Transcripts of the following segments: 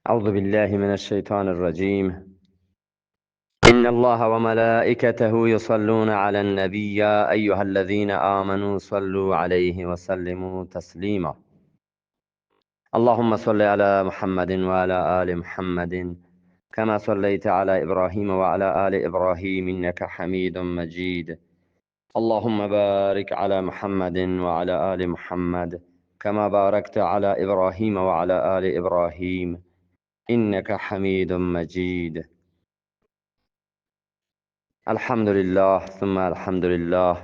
أعوذ بالله من الشيطان الرجيم. إن الله وملائكته يصلون على النبي، يا أيها الذين آمنوا صلوا عليه وسلموا تسليما. اللهم صل على محمد وعلى آل محمد كما صليت على إبراهيم وعلى آل إبراهيم إنك حميد مجيد. اللهم بارك على محمد وعلى آل محمد كما باركت على إبراهيم وعلى آل إبراهيم إنك حميد مجيد. الحمدلله ثم الحمدلله.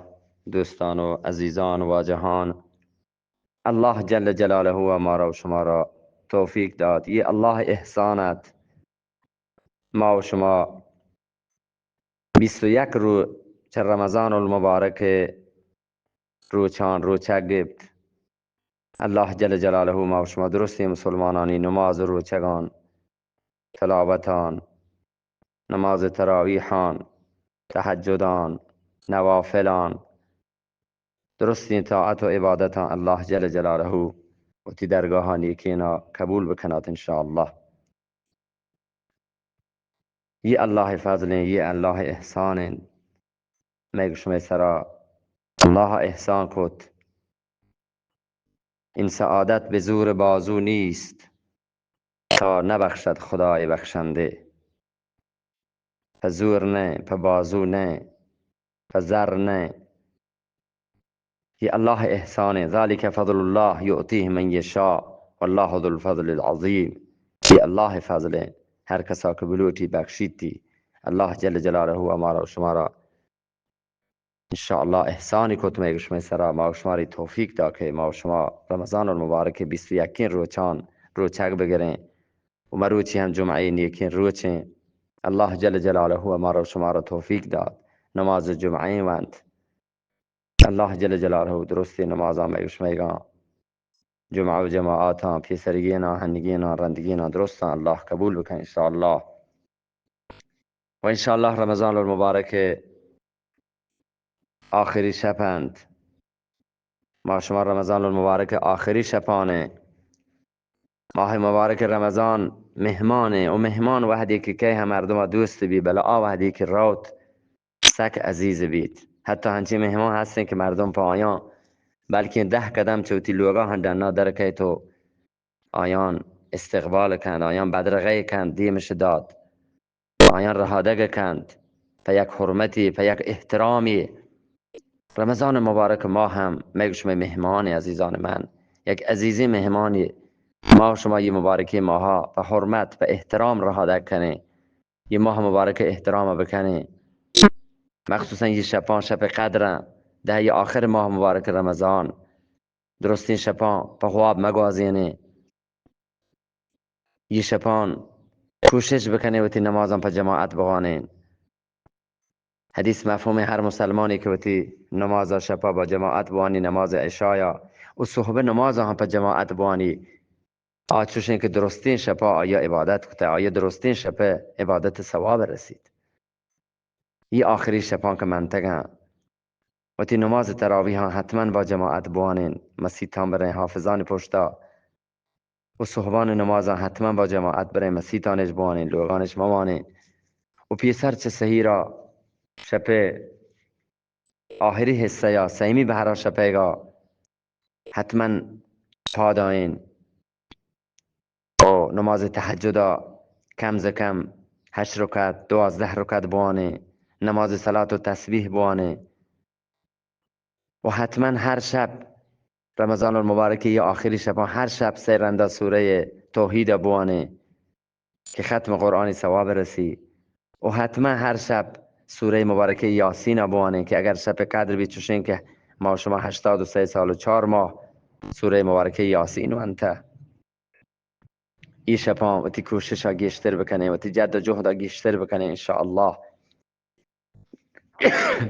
دوستان و عزیزان و واجهان، الله جل جلاله ما را و شما را توفیق داد. یہ الله احسان ات. ما و شما بیست و یک روچ چہ رمضان المبارک روچان روچگ گپت. الله جل جلاله ما و شما درستیں مسلمانانی نماز و روچگان، تلاوتان، نماز تراویحان، تهجدان، نوافلان، درستیں طاعت و عبادتان الله جل جلاله وتی درگاها نیکینا قبول بکنات ان شاء الله. یہ الله فضلیں، یہ الله احسانیں. مئے گو شمئے سرا الله احسان کت. این سعادت به زور بازو نیست، تا نبخشد خدای بخشنده. په زور نه، په بازو نه، په زر نه. یہ الله احسانیں. ذلك فضل الله يؤتيه من يشاء والله ذو الفضل العظيم. یہ الله فضلیں، هر کسا که بلوٹی بخشیتی. الله جل جلاله ما را و شما را ان شاء الله احسانی کت مئے گو شمئے سرا، ما و شما را توفیق دا که ما و شما رمضان المبارک بیست و یکین روچان روچگ بگریں و مروچی هم جمعه نیکین روچیں. الله جل جلاله ما را و شما را توفیق داد، نماز جمعه ونت. الله جل جلاله درستیں نمازان مئے گو شمئیگان، جمعه و جماعتان، پیسرگینان، هنگینان، رندگینان درستان الله قبول بکن ان شاء الله. و ان شاء الله رمضان المبارک آخری شپ انت. ما شما رمضان المبارک آخری شپانیں. ماه مبارک رمضان مهمانیں و مهمان وهدی که کئے هم مردم دوست بی، بله آ وهدی که روت سک عزیز بیت. حتی هنچین مهمان هستیں که مردم په آیان بلکه ده قدم چه وتی لوگا هم ڈنا در کئیت و آیان استقبال کنت، آیان بدرقه کنت، دیمش دات. آیان رهادگ کنت، په یک حرمتی، په یک احترامی. رمضان مبارک ماه هم مئے گو شمئے مهمانیں عزیزان من، یک عزیزیں مهمانی. ما و شما یہ مبارکیں ماها په حرمت، په احترام رهادگ کنیں. یہ ماه مبارک احترام بکنیں. مخصوصاً یہ شپان شپ قدرن، دهه آخر ماه مبارک رمضان. درستیں شپان په خواب مگوازینیں. یہ شپان کوشش بکنیں وتی نمازان په جماعت بوانیں. حدیث مفهوم هر مسلمانی که وتی نماز شپا با جماعت بوانی، نماز عشایا و صحب نماز هم په جماعت بوانی، آ چوشیں که درستیں شپا آیا عبادت کته، آیا درستیں شپ عبادت ثواب رسید. یہ آخری شپان که منتگن، وتی نماز تراویحان حتماً با جماعت بوانیں، مسیتان بریں، حافظان پشتا و صحبان نمازان حتماً با جماعت بریں، مسیتانش بوانیں، لوگانش موانیں. و پیسر چه سهیرا شپ آخری حصه یا سیمی بهرا شپیگا حتماً پادائیں و نماز تهجدا کم ز کم هشت رکعت، دوازده رکعت بوانیں، نماز صلات و تسبیح بوانیں. و حتماً هر شپ رمضان المبارک یہ آخری شپان هر شپ سه رندا سوره توحید بوانیں که ختم قرآنی ثواب رسی. و حتماً هر شپ سوره مبارکه یاسین بوانیں که اگر شپ قدر بی چوشیں که ما و شما هشتاد و سه سال و چار ماه سوره مبارکه یاسین ونته. ای شپان وتی کوششا گیشتر بکنیں، وتی جد و جهدا گیشتر بکنیں ان شاء الله.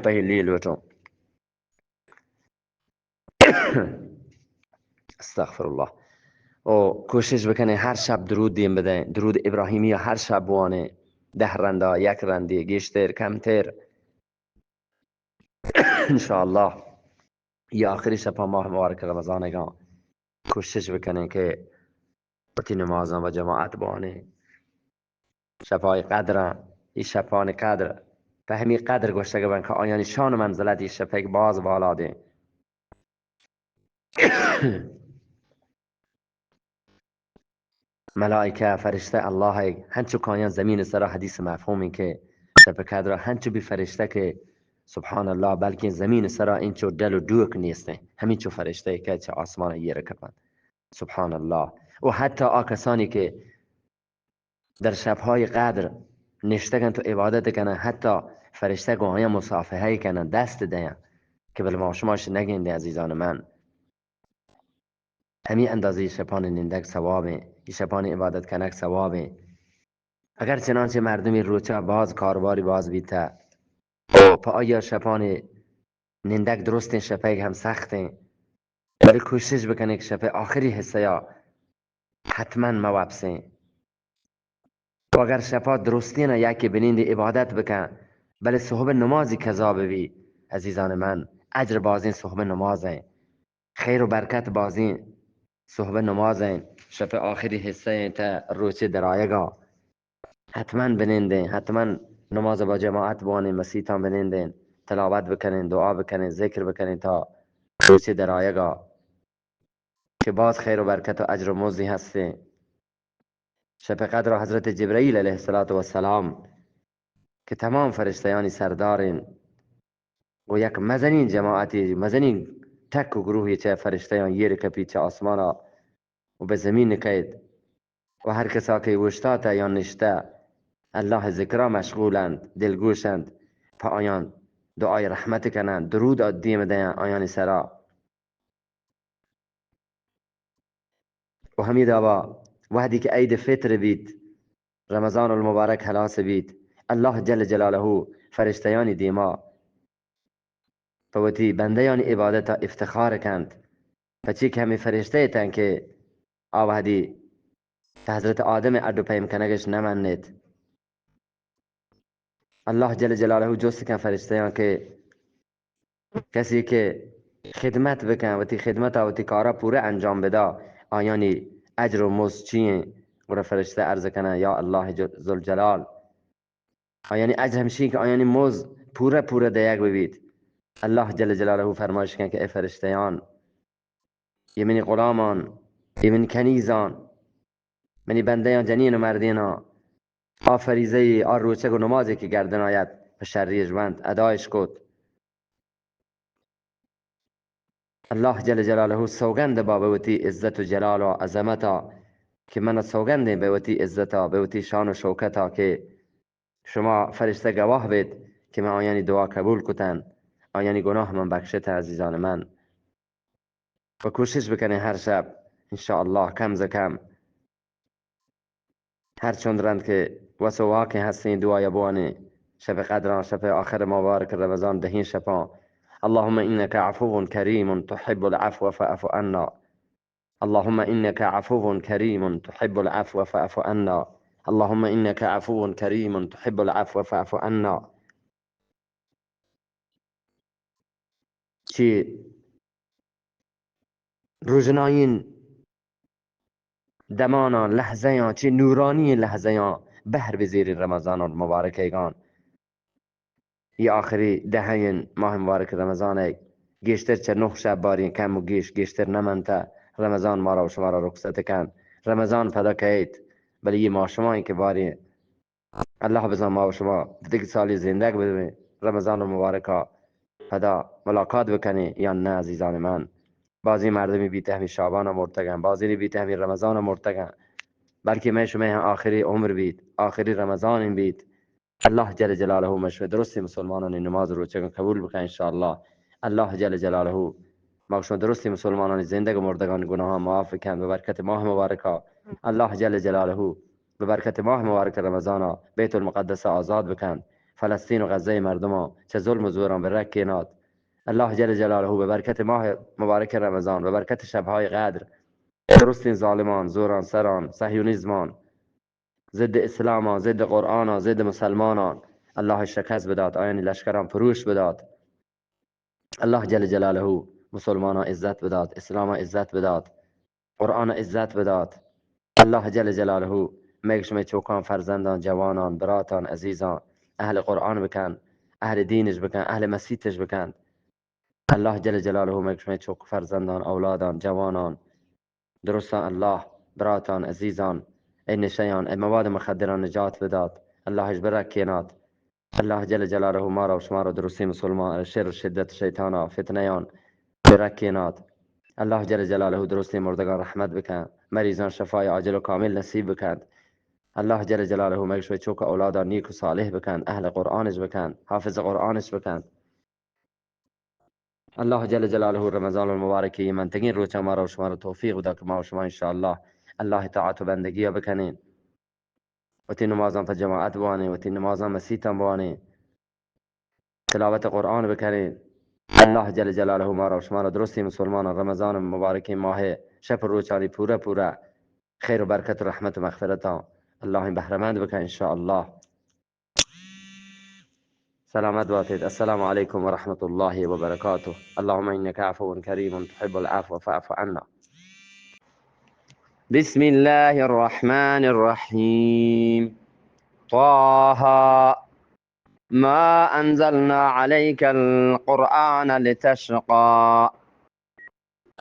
پهلی لوٹوں. استغفر الله. و کوشش بکنیں هر شپ درود دیم بدیں، درود ابراهیمی هر شپ بوانیں، ده رندا، یک رندی، گیشتر، کمتر. ان شاء الله یہ آخری شپا ماه مبارک رمضانگان کوشش بکنیں که وتی نمازاں با جماعت بوانیں. شپای قدراں، ای شپان قدر، په همی قدر گوشتگ بنت که آیانی شان و منزلت ای شپیک باز بالا دیں. ملائکه، فرشته، الله، هنچو کایان زمین سرا حدیث مفهومی که شپ قدر هنچو بی فرشته که سبحان الله، بلکه زمین سرا اینچو ڈل و ڈوک نیستیں، همینچو فرشته که چه آسمان یه رکبند. سبحان الله. و حتی آ کسانی که در شب‌های قدر نشتگن و عبادت کنن، حتی فرشته گو آیان مصافحه کنن، دست دین که بل ما شماش نگندیں عزیزان من. همی اندازه شپان نندگ ثوابیں، ای شپان عبادت کنگ ثوابیں. اگر چنانچه مردمی روچا باز کاروباری باز بیته و په آیا شپان نندگ درستیں، شپیگ هم سختیں، ولی کوشش بکنیں که شپ آخری حصه یا حتماً موپسیں. و اگر شپا درستین یکی بنندی عبادت بکن، بلے صحب نمازی قضا ببی، عزیزان من، اجر بازیں صحب نمازیں، خیر و برکت بازیں صحب نمازیں، شپ آخری حصہ ایں تا روچ درآیگا. حتماً بنندیں، حتماً نماز با جماعت بوانیں، مسیتاں بنندیں، تلاوت بکنیں، دعا بکنیں، ذکر بکنیں تا روچ درآیگا. که باز خیر و برکت و اجر و مزدی هستیں. شپ قدر حضرت جبرائیل علیه الصلاة والسلام که تمام فرشتیانی سردارین و یک مزنین جماعتی، مزنین ٹک و گروهی چه فرشتیان ییر کپی چه آسمانا و به زمین کئیت و هر کسا که اوشتاته یا نشته الله ذکرا مشغولند، دلگوشند، په آیان دعای رحمت کنند، درود دیم دیان آیانی سرا. و همی دابا وهدی که عید فطر بیت، رمضان المبارک هلاس بیت، الله جل جلاله فرشتیانی دیما په وتی بندیانی عبادتا افتخار کنت، پچی که همی فرشته اتن که آ وهدی په حضرت آدم اڈ و پیم کنگش نمنت. الله جل جلاله جست کن فرشتیان که کسی که خدمت بکن، وتی خدمتا وتی کارا پوره انجام بدا، آیانی اجر و مزد چیئیں؟ گڑا فرشته عرض کنن، یا الله ج-، ذوالجلال، آیانی اجر همشی که آیانی مزد پوره پوره دیگ ببیت. الله جل جلاله فرمایش کن که ای فرشتیان، ای منی غلامان، ای منی کنیزان، منی بندیان جنین و مردینا، آ فریضه، آ روچگ و نمازی که گردن آیت په شریش بنت، ادایش کت. الله جل جلاله سوگند با به وتی عزت و جلال و عظمتا که من سوگندیں به وتی عزتا، به وتی شان و شوکتا که شما فرشته گواه بیت که من آیانی دعا قبول کتن، آیانی گناه من بخشتن، عزیزان من. و کوشش بکنیں هر شب، انشاءالله، کم ز کم هر چند رند که وس و واکیں هستیں، دعایا بوانیں. شپ قدراں، شپ آخر مبارک رمضان، دہیں شپاں. اللهم إنك عفو كريم تحب العفو فاعف عنا. اللهم إنك عفو كريم تحب العفو فاعف عنا. اللهم إنك عفو كريم تحب العفو فاعف عنا. چی روژنائین دماناں، لحظہاں، چی نورانی لحظہاں بہر بزیریں رمضان المبارک ایگان. ای آخری دہین ماہ مبارک رمضان ای، گیشتر چہ نہ شب باریں کم و گیش گیشتر نمنتہ. رمضان مارا و شمارا رخصت کن. رمضان پدا کئیت، بلے ای ما شمائیں کہ باریں اللہ بزان ما و شما دگہ سالی زندگ ببیں، رمضان مبارکا پدا ملاقات بکنیں یا نہ عزیزان من. بازیں مردمی بیت ہمیں شعبان مرتگن، بازینی بیت ہمیں رمضان مرتگن، بلکہ مئے شمئے ہم آخری عمر بیت، آخری رمضان بیت. اللہ جل جلالہ مئے شمئے درستیں مسلمانانی نماز و روچگاں قبول بکن انشاءاللہ. اللہ جل جلالہ ما شما درستیں مسلمانانی زندگ و مردگانی گناہاں معاف بکن بہ برکت ماہ مبارکا. اللہ جل جلالہ بہ برکت ماہ مبارک رمضانا بیت المقدس آزاد بکن، فلسطین و غزہ مردماں چہ ظلم و زوراں بہ رکینات. اللہ جل جلالہ بہ برکت ماہ مبارک رمضان، بہ برکت شبهای قدر، درستیں ظالمان، زوران سران، صہیونیزمان، ضد اسلامان، ضد قرآنان، ضد مسلمانان، اللہ شکست بدات، آیانی لشکران پروش بدات. اللہ جل جلالہ مسلمانان عزت بدات، اسلاما عزت بدات، قرآنا عزت بدات. اللہ جل جلالہ مئے شمئے چوکاں، فرزنداں، جواناں، براتاں، عزیزاں اہل قرآن بکن، اہل دینش بکن، اہل مسیتش بکن۔ اللہ جل جلالہ مئے شمئے چوک، فرزنداں، اولاداں، جواناں، درستاں اللہ، براتاں، عزیزاں، اے نشیاں، اے مواد مخدراں نجات بدات۔ اللہ اش برکینات۔ اللہ جل جلالہ مارا و شمارا درستیں مسلمان شر و شدت شیطانا فتنیاں برکینات۔ اللہ جل جلالہ درستیں مردگاں رحمت بکن، مریضاں شفای عاجل و کامل نصیب بکن۔ اللہ جل جلالہ مئے شمئے چوک اولاداں نیک و صالح بکن، اہل قرآنش بکن، حافظ قرآنش بکن۔ اللہ جل جلالہ رمضان المبارک ءِ منتگیں روچاں مارا و شمارا توفیق بدا کہ ما و شما انشاءاللہ اللہ طاعت و بندگی ءَ بکنیں، وتی نمازاں پہ جماعت بوانیں، وتی نمازاں مسیتاں بوانیں، تلاوت قرآن بکنیں۔ اللہ جل جلالہ مارا و شمارا درستیں مسلماناں رمضان مبارکیں ماہ شپ و روچانی پورا پورا خیر و برکت و رحمت و مغفرتاں اللہ بہرمند بکن انشاءاللہ۔ سلامت باتیت۔ السلام علیکم ورحمة الله وبركاته. اللهم إنك عفو كريم تحب العفو فاعف عنا. بسم الله الرحمن الرحيم. طه. ما أنزلنا عليك القرآن لتشقى.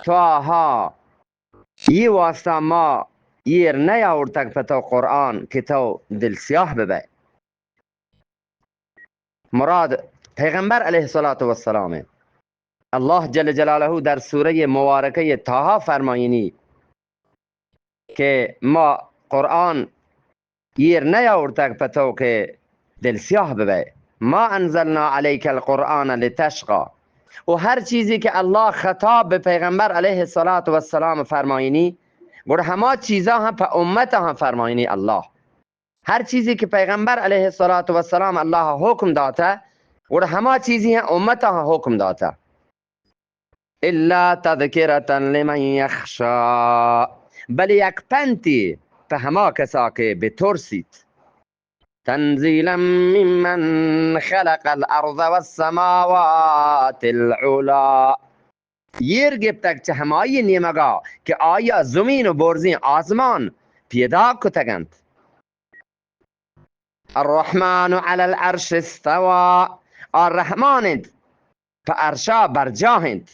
طه. یہ واسطہ ما ایر نیاورتگ پہ تو قرآن کہ تو دل سیاہ ببئے۔ مراد پیغمبر علیہ الصلوۃ والسلام اِنت۔ اللہ جل جلالہ در سورہ مبارکہ طٰہٰ فرمائینی کہ ما قرآن ایر نیاورتگ پہ تو کہ دل سیاہ ببئے۔ ما انزلنا علیک القرآن لتشقی۔ و ہر چیزی کہ اللہ خطاب بہ پیغمبر علیہ الصلوۃ والسلام فرمائینی، گڑا ہما چیزاں ہم پہ امت ہم فرمائینی اللہ۔ ہر چیزی کہ پیغمبر علیہ الصلوۃ والسلام اللہ حکم داتہ، گڑا ہما چیزی ہم امت ہم حکم داتہ۔ الا تذکرة لمن یخشی، بلے یک پنتی پہ ہما کسا کہ بترسیت۔ تنزیلا ممن خلق الارض والسماوات العلی۔ ایر گپتگ چہ ہمائی نیمگا کہ آیا زمین و برزیں آزمان پیداک کتگ انت۔ الرحمن علی العرش استوی، آ رحمان انت، پہ عرشا برجاہ انت۔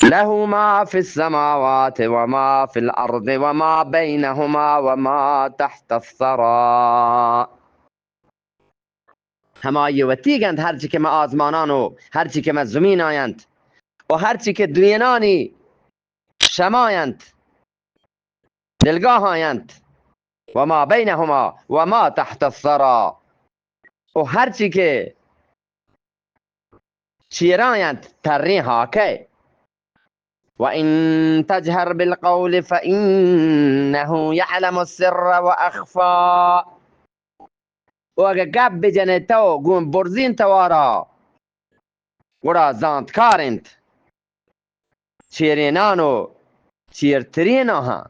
له ما فی السماوات و ما فی الارض و ما بینهما و ما تحت الثری۔ ہمائی وتیگ انت ہرچی کہ ماں آزمانان و ہرچی کہ ماں زمین آینت و ہرچی کہ دوینانی شما انت، دلگاہ انت، و ما بینهما و ما تحت الثری، و ہرچی کہ چیرا انت، تریں ہاکئے۔ و ان تجهر بالقول فانه یعلم السر و اخفی۔ و اگہ گپ بجنے تو گوں برزین توارا، گڑا زانتکار انت چیرینان و چیرتریناں ہم۔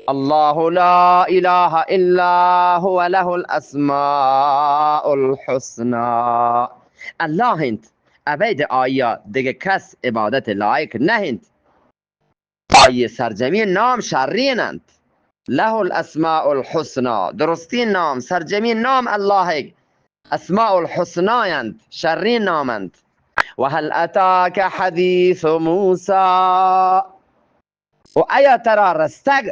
اللہ لا الہ الا هو له الاسماء الحسنی۔ اللہ انت، ابید آئیا دگہ کس عبادت لائق نہ انت۔ آئی سرجمیں نام شرین انت۔ له الاسماء الحسنی، درستیں نام، سرجمیں نام اللہ اسماء الحسنی انت، شرین نام انت۔ و هل اتاک حدیث موسی۔ و آیا ترا رستگ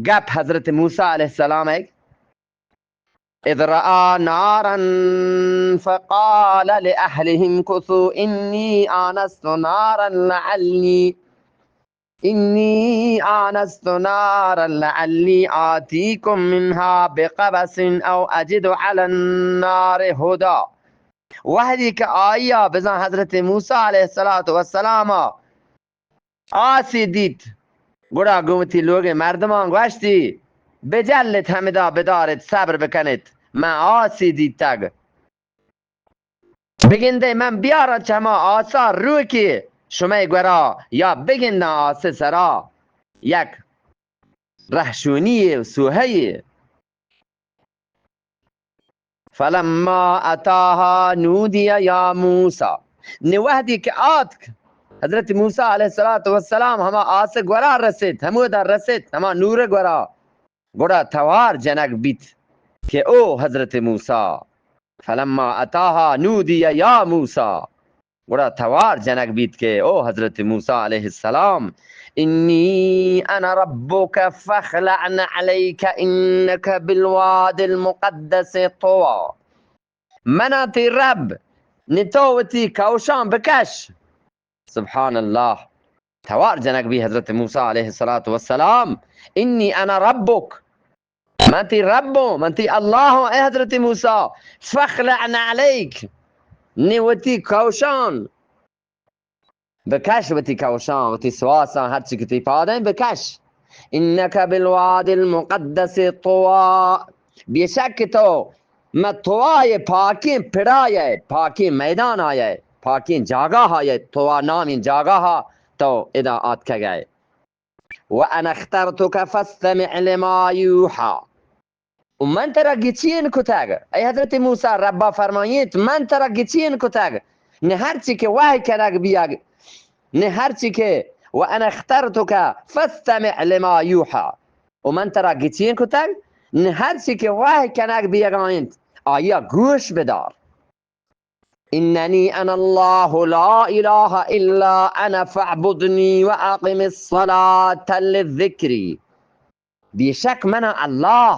گپ حضرت موسی علیہ السلام ءِ؟ اذ رأى نارا فقال لأهله امكثوا إني آنست نارا لعلي، إني آنست نارا لعلي آتيكم منها بقبس أو أجد على النار هدى۔ وہدی کہ آئیا بزاں حضرت موسی علیہ الصلوۃ والسلام آسے دیت، گڑا گوں وتی لوگئے مردماں گوشتی، بجلت ہمدا بدارت، صبر بکنت، من آسے دیتگ۔ بگندئے من بیاراں چہ ہما آسا روکے شمئے گورا، یا بگنداں آسے سرا یک رہشونی و سوہے۔ فلما اتاها نودي يا موسى۔ نی وہدی کہ آتک، حضرت موسیٰ علیہ الصلوۃ والسلام ہما آس گورا رسیت، ہمودا رسیت، ہما نور گورا، گڑا توار جنگ بیت کہ او حضرت موسیٰ، فلما اتاها نودی یا موسیٰ، گڑا توار جنگ بیت کہ او حضرت موسیٰ علیہ السلام، انی انا ربک فاخلع نعلیک انک بالواد المقدس طوی، منا تی رب، نی تو وتی کوشان بکش۔ سبحان اللہ۔ توار جنگ بی حضرت موسیٰ علیہ الصلوۃ والسلام، انی انا ربک، من تی رب ہوں، من تی اللہ ہوں، اے حضرت موسیٰ، فاخلع نعلیک، نی وتی کوشان بکش، وتی کوشان، وتی سواسان، ہرچی کہ تی پادیں بکش۔ انک بالواد المقدس طوی، بے شک تو مہ طوی پاکیں پڑایا، پاکیں میدانایا، پاکیں جاگہایا، طوی نامیں جاگہا تو ادا آتکگئے۔ وانا اخترتک فاستمع لما یوحی۔ و من ترا گچین کتگ۔ اے حضرت موسیٰ، ربا فرمائیت، من ترا گچین کتگ، نہ ہرچی کہ وحی کنگ بیگ، نہ ہرچی کہ، وانا اخترتک فاستمع لما یوحی۔ و من ترا گچین کتگ، نہ ہرچی کہ وحی کنگ بیگا انت، آئیا گوش بدار۔ اننی انا اللہ لا الہ الا انا فاعبدنی واقم الصلاة لذکری۔ بے شک منا اللہ،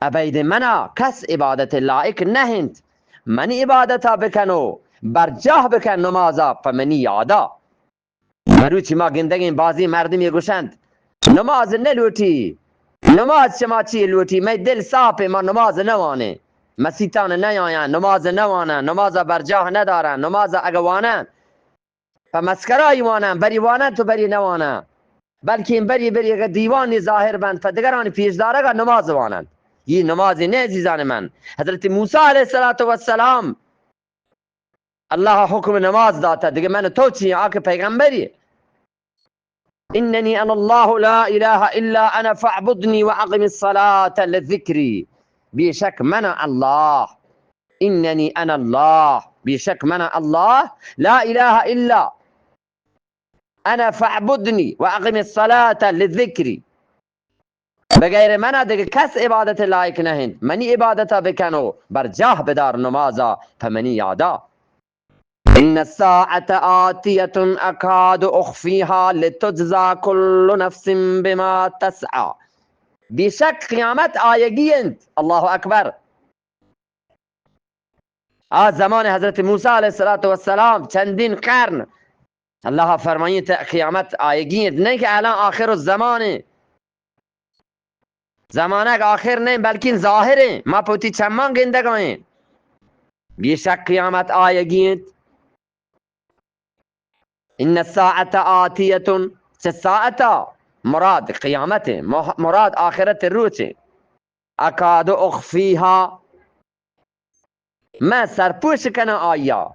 ابید منا کس عبادت لائق نہ انت، منی عبادتا بکن و برجاہ بکن نمازا پہ منی یادا۔ مروچی ما گندگیں بازیں مردمے گوشنت، نماز نہ لوٹی، نماز چما چی لوٹی، مئے دل صاف ہے، ما نماز نہ وانیں، مسیتان نہ آیاں، نماز نہ واناں، نماز برجاہ نہ داراں، نماز اگہ واناں، پہ مسکرائی واناں، بری واناں تو بری نہ واناں، بلکیں بری بری اگہ دیوانی ظاہر بنت، پہ دگرانی پیش دارگا نماز واننت۔ یہ نمازی نہ عزیزان من۔ حضرت موسیٰ علیہ الصلوۃ والسلام اللہ حکم نماز داتا، دگہ من تو چی آ کہ پیغمبری؟ اننی انا اللہ لا الہ الا انا فاعبدنی واقم الصلاة لذکری۔ بے شک من اللہ، اننی انا اللہ، بے شک من اللہ، لا الہ الا انا فاعبدنی واقم الصلاة لذکری۔ بغیر منا دگہ کس عبادت لائق نہ انت، منی عبادتا بکن و برجاہ بدار نمازا پہ منی یادا۔ ان الساعة آتیة اکاد اخفیها لتجزی کل نفس بما تسعی۔ بے شک قیامت آیگی انت۔ اللہ اکبر۔ آ زمان حضرت موسیٰ علیہ الصلوۃ والسلام چندین قرن، اللہ فرمائیت قیامت آیگی انت، نہیں کہ الان آخر الزمان ہیں، زمانگ آخر نہیں بلکن ظاہر ہیں، ما پوتی چمان گندگائیں۔ بے شک قیامت آیگی انت۔ ان الساعة آتیة، چہ ساعتا مراد قیامت ہیں، مح-، مراد آخرت روچ ہیں۔ اکاد اخفیها، من سرپوش کناں آئیا۔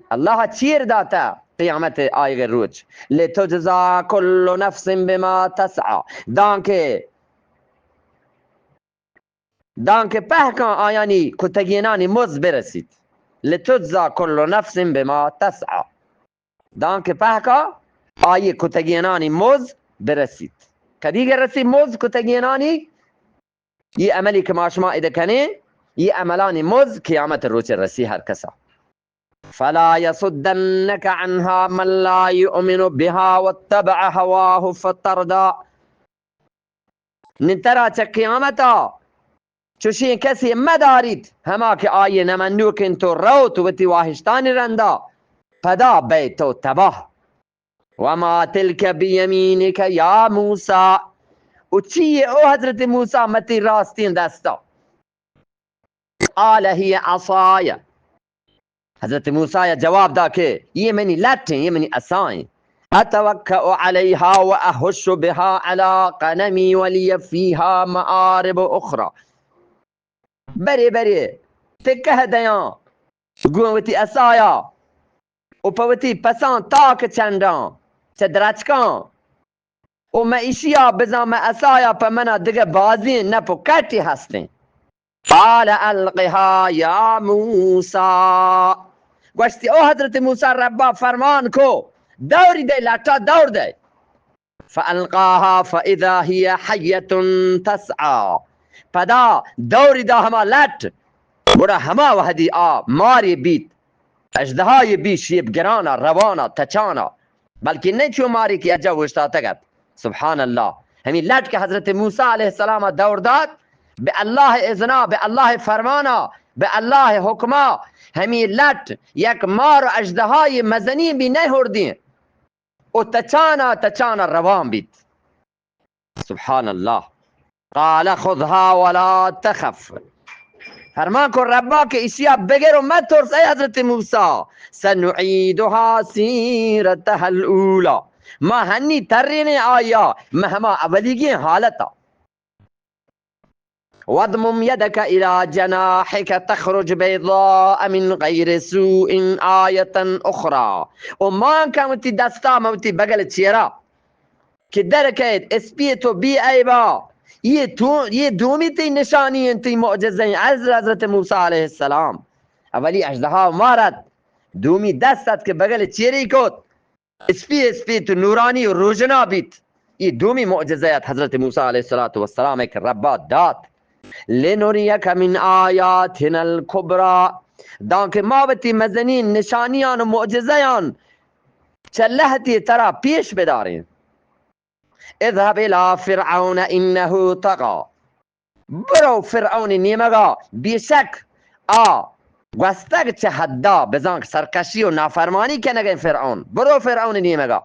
اللہ چیر داتا قیامت آئیگ روچ۔ لتجزی کل نفس بما تسعی، دانکہ، دانکہ پہکاں آیانی کتگینانی مز برسیت۔ لتجزی کل نفس بما تسعی۔ دانکہ پہکا آئی کتگینانی مز برسیت۔ کدیگہ رسی مز کتگینانی؟ یہ عملی کہ ما شما اد کنیں، یہ عملانی مز قیامت روچ رسی ہر کسا۔ فلا یصدنک عنها من لا یؤمن بها واتبع هواه فتردی۔ نی ترا چہ قیامتا چوشیں کسے مداریت، ہما کہ آئی نہ منوک انت و روت وتی واہشتانی رندا، پدا بئے تو تباہ۔ وما تلک بیمینک یا موسی۔ و چی او حضرت موسی متی راستین دستا؟ قال هی عصای۔ حضرت موسیٰ جواب دا کہ یہ منی لٹ ہیں، یہ منی عصا ہیں۔ اتوکأ علیها و اهش بها علی غنمی ولی فیها مآرب اخری۔ برے برے، تکہ دیاں گوں وتی عصایا و پہ وتی پساں تاک چنڈاں چہ درچکاں۔ و مہ ایشیا بزاں مہ عصایا پہ منا دگہ بازیں نپ و کٹے ہستیں۔ قال القها یا موسی۔ گوشتی، او حضرت موسی، ربا فرمان کو، دوری دئے، لٹا دور دئے. فالقاها فاذا هي حية تسعى. پدا دوری دا ہما لٹ، گڑا ہما وہدی آ مارے بیت، اژدہایے بیت، شیپ گرانا، روانا، تچانا، بلکہ نہ چو مارے کہ اجا اوشتاتگ ات. سبحان اللہ. ہمے لٹ کہ حضرت موسی علیہ السلام ءَ دور دات، بہ اللہ ءِ اذنا، بہ اللہ ءِ فرمانا، بہ اللہ ءِ حکما، ہمے لٹ یک مار و اژدہایے مزنیں بی نہ ہردیں. و تچانا تچانا روان بیت. سبحان اللہ. قال خذها ولا تخف. فرمان کو ربا کہ اشیا بگر و مہ ترس اے حضرت موسی. سنعيدها سيرتها الأولى. ما ہنی ترینیں آیا مہ ہما اولیگیں حالتا. واضمم يدك إلى جناحك تخرج بيضاء من غير سوء آية أخرى. و مان کن وتی دستا مہ وتی بگل چیرا کہ در کئیت، اسپیت و بی عیبا. یہ تو، یہ دومی تئی نشانی انت، تئی معجزہ انت، حضر-، حضرت موسی علیہ السلام. اولی اژدہا مارت، دومی دست ات کہ بگل چیری کت. اسپی اسپیت و نورانی و روژنا بیت. اے دومی معجزہ ات حضرت موسی علیہ الصلوۃ والسلام ءَ کہ ربا دات. لنریک من آیاتنا الکبری، دانکہ ما وتی مزنیں نشانیان و معجزہان چہ لہتے ترا پیش بداریں. اذهب الی فرعون انه طغی. برو فرعون نیمگا، بیشک آ گوستگ چہ حدا، بزانک سرکشی و نافرمانی کنگیں فرعون. برو فرعون نیمگا.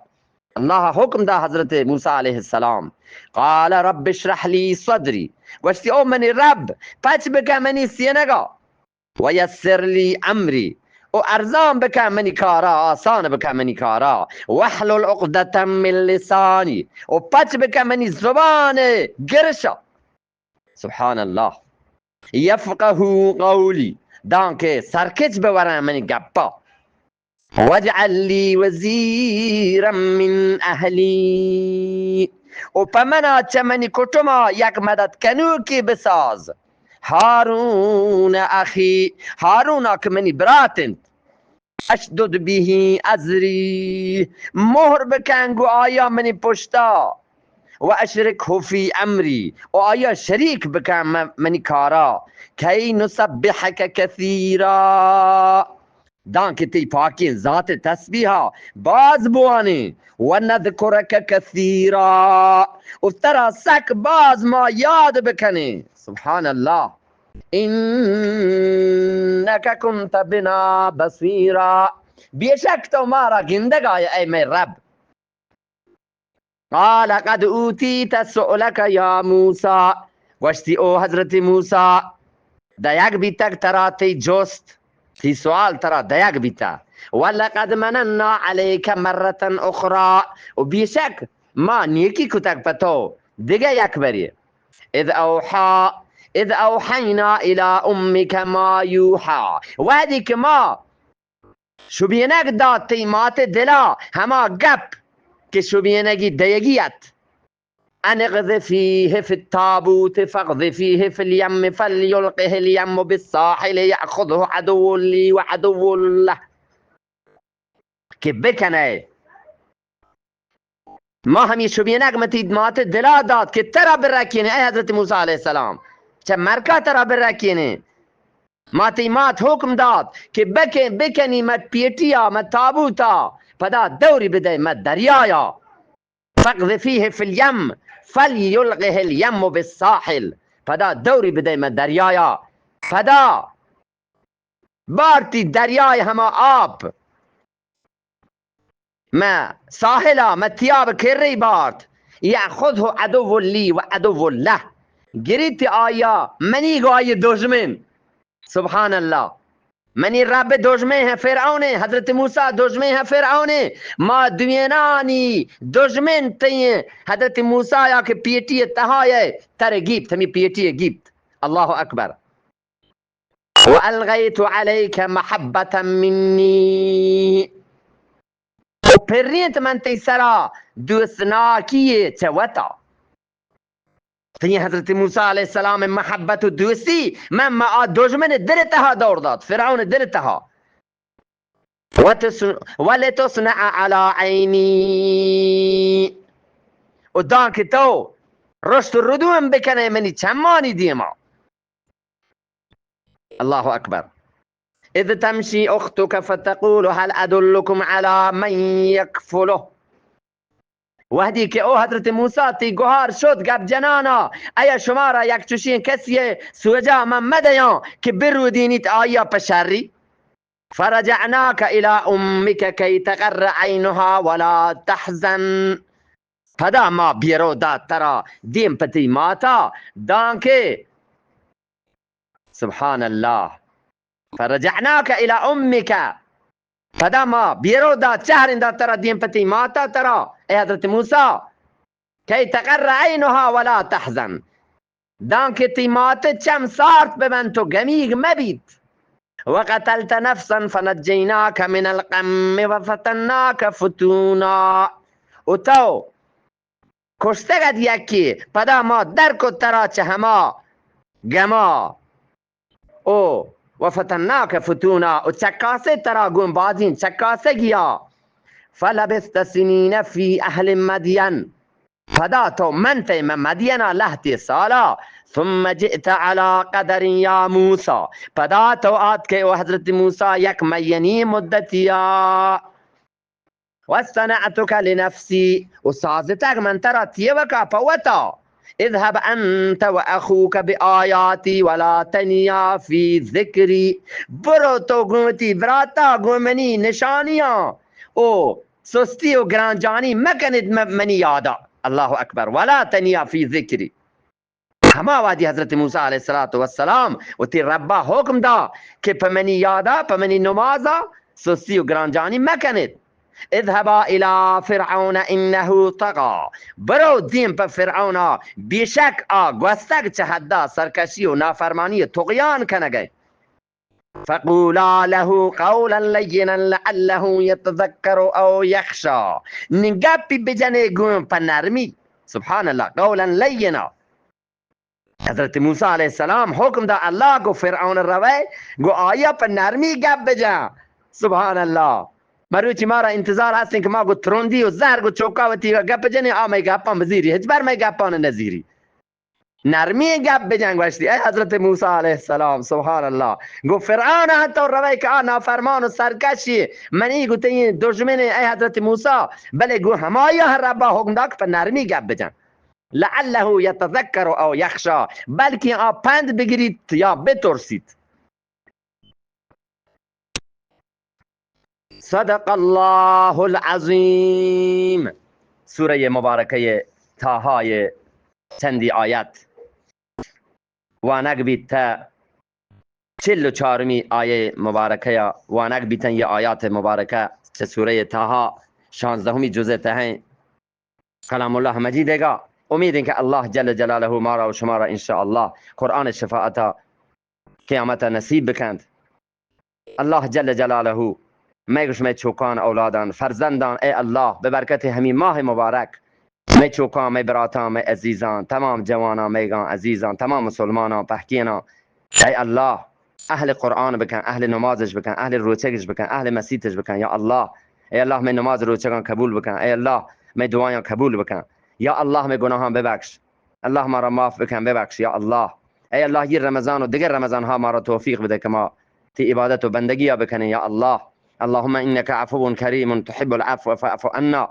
اللہ حکم دا حضرت موسی علیہ السلام. قال رب اشرح لی صدری. گوشتی، او منی رب، پچ بکن منی سینگا. ویسر لی امری. و ارزان بکن منی کارا، آسان بکن منی کارا. واحلل عقدة من لسانی. و پچ بکن منی زبان گرشا. سبحان اللہ. یفقهوا قولی، دانکہ سرکچ بورن منی گپا. واجعل لی وزیرا من اہلی، و پہ منا چہ منی کٹما یک مدد کنوکے بساز. ہارون اخی، ہارونا کہ منی برات انت. اشدد به ازری، مہر بکن گو آیا منی پشتا. و اشرکه فی امری، و آیا شریک بکن م-، منی کارا. کی نسبحک کثیرا، دانکہ تئی پاکیں ذات تسبیحا باز بوانیں. و نذکرک کثیرا، و ترا سک باز ما یاد بکنیں. سبحان اللہ. انک کنت بنا بصیرا، بیشک تو مارا گندگ آئے اے مئے رب. قال قد اوتیت سؤلک یا موسی، گوشتی، او حضرت موسی، دئیگ بیتگ ترا تئی جست، تئی سوال ترا دئیگ بیتگ. ولقد مننا علیک مرة اخری، و بیشک ما نیکی کتگ پہ تو دگہ یک برے. اذ اوحی، اذ اوحینا الی امک ما یوحی، وہدی کہ ما شبینگ دات تئی مات دلا ہما گپ کہ شبینگی دئیگی ات. ان اقذفیه فی التابوت فاقذفیه فی الیم فلیلقه الیم بالساحل یأخذه عدو لی و عدو له. کہ بکنئے، ما ہمے شبینگ متی مات دلا دات کہ ترا برکینیں، اے حضرت موسی علیہ السلام، چہ مرکا ترا برکینیں. ما تئی مات حکم دات کہ بکن، بکنی مت پیٹیا، مت تابوتا، پدا دوری بدئے مت دریایا. فاقذفیه فی الیم فلیلقه الیم بالساحل، پدا دوری بدئے مت دریایا، پدا بارتی دریای ہما آپ مہ ساحلا، مہ تیاب کرئی بارت. یأخذه عدو لی و عدو له، گریت آیا منی گو آئی دژمن. سبحان اللہ. منی رب دژمن ہے فرعون، حضرت موسی دژمن ہے فرعون. ما دوینانی دژمن تئیں حضرت موسی یا کہ پیٹی تہا ہے، تر گیپت، ہمی پیٹی گیپت. اللہ اکبر. وألقيت عليك محبة مني، و پرینت من تئی سرا دوستناکی چہ وتا. تئی حضرت موسی علیہ السلام محبت و دوستی من ما آ دژمن دل تہا دور دات، فرعون دل تہا. وتس-، ولتصنع على عيني، و دانکہ تو رشت و ردوم بکنئے منی چمانی دیما. اللہ اکبر. اذ تمشی اختک فتقول هل ادلکم علی من یکفله. وہدی کہ او حضرت موسیٰ تئی گہار شت گپ جنانا، ایا شمارا یک چشیں کسیے سوجا من مدیاں کہ برودینیت آئیا پہ شری؟ فرجعناک الی امک کی تقر عینها ولا تحزن. پدا ما بیرو دات ترا دیم پہ تئی ماتا، دانکہ، سبحان اللہ، فرجعناک الی امک، پدا ما بیرو دات، چہریں دات ترا دیم پہ تئی ماتا ترا، اے حضرت موسیٰ، کی تقر عینها ولا تحزن، دانکہ تئی مات چم سارت ببنت و گمیگ مبیت. وقتلت نفسا فنجیناک من الغم وفتناک فتونا. و تو کشتگ ات یکے، پدا ما در کت ترا چہ ہما گما. او وفتناک فتونا، و چکاسے ترا گوں بازیں چکاسگیا. فلبثت سنین فی اہل مدین، پدا تو منتئے مہ مدینا لہتے سالا. ثم جئت علی قدر یا موسیٰ، پدا تو آتکئے او حضرت موسیٰ یک مئینی مدتیا. واصطنعتک لنفسی، و سازتگ من ترا تیوکا پہ وتا. اذهب انت واخوک بآیاتی ولا تنیا فی ذکری، برو تو گوں وتی براتا گوں منی نشانیاں او سستی و گرانجانی مکنیت م-، منی یادا. اللہ اکبر. ولا تنیا فی ذکری. ہما وہدی حضرت موسیٰ علیہ الصلوۃ والسلام وتی ربا حکم دا کہ پہ منی یادا، پہ منی نمازا سستی و گرانجانی مکنیت. اذهبا الی فرعون انه طغی، برو دیم پہ فرعونا، بیشک آ گوستگ چہ حدا سرکشی و نافرمانی و طغیان کنگئے. فقولا له قولا لینا لعله یتذکر او یخشی، نی گپی بجنے گوں پہ نرمی. سبحان اللہ، قولا لینا. حضرت موسیٰ علیہ السلام حکم دا اللہ گو فرعون روئے، گو آیا پہ نرمی گپ بجن. سبحان اللہ. مروچی مارا انتظار ہستیں کہ ما گو ترندی و زہر گو چوکا وتی گپ بجنیں، آ مئے گپاں بزیری، ہچبر مئے گپاں نزیری. نرمی گپ بجن. گوشتی، اے حضرت موسیٰ علیہ السلام، سبحان اللہ، گو فرعون ہاں تو روئے کہ آ نافرمان و سرکشی، منی گو تئی دژمن اے حضرت موسیٰ، بلے گو ہمایا ربا حکم دا کہ پہ نرمی گپ بجن. لعله یتذکر او یخشی، بلکیں آ پند بگریت یا بترسیت. صدق اللہ العظیم. سورہ مبارکہ طٰہہ ءِ چندی آیت وانگ بیت، چل و چارمی آیہ مبارکہ ءَ وانگ بیتن. یہ آیات مبارکہ چہ سورہ طٰہہ شانزدہمی جزءِ تہا ایں. کلام اللہ مجید ءِ گا. امید ایں کہ اللہ جل جلالہ مارا و شمارا انشاءاللہ قرآن شفاعت ءَ قیامت ءَ نصیب بکنت. اللہ جل جلالہ مئے گو شمئے چوکان، اولادان، فرزندان، اے اللہ، بہ برکت ہمی ماہ مبارک مئے چوکان، مئے براتان، مئے عزیزان، تمام جوانان، مئیگان، عزیزان، تمام مسلمانان، پہکینان، اے اللہ، اہل قرآن بکن، اہل نمازش بکن، اہل روچگش بکن، اہل مسیتش بکن، یا اللہ. اے اللہ، مئے نماز روچگان قبول بکن. اے اللہ، مئے دعایان قبول بکن. یا اللہ، مئے گناہان ببخش. اللہ، مارا معاف بکن، ببخش، یا اللہ. اے اللہ، یہ رمضان و دگہ رمضان ہا مارا توفیق بدے کہ ما تئی عبادت و بندگی ءَ بکنیں، یا اللہ. اللهم إنك عفو كريم تحب العفو فاعف عنا.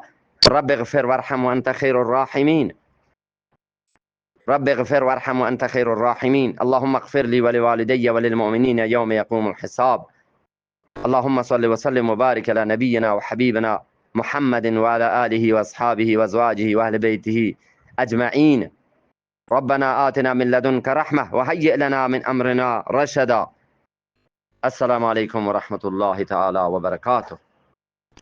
رب اغفر وارحم وأنت خير الراحمين. رب اغفر وارحم وأنت خير الراحمين. اللهم اغفر لي ولوالدي وللمؤمنين يوم يقوم الحساب. اللهم صل وسلم وبارك على نبينا وحبيبنا محمد وعلى آله وأصحابه وأزواجه وأهل بيته أجمعين. ربنا آتنا من لدنك رحمة وهيئ لنا من أمرنا رشدا. السلام عليكم ورحمة الله تعالى وبركاته.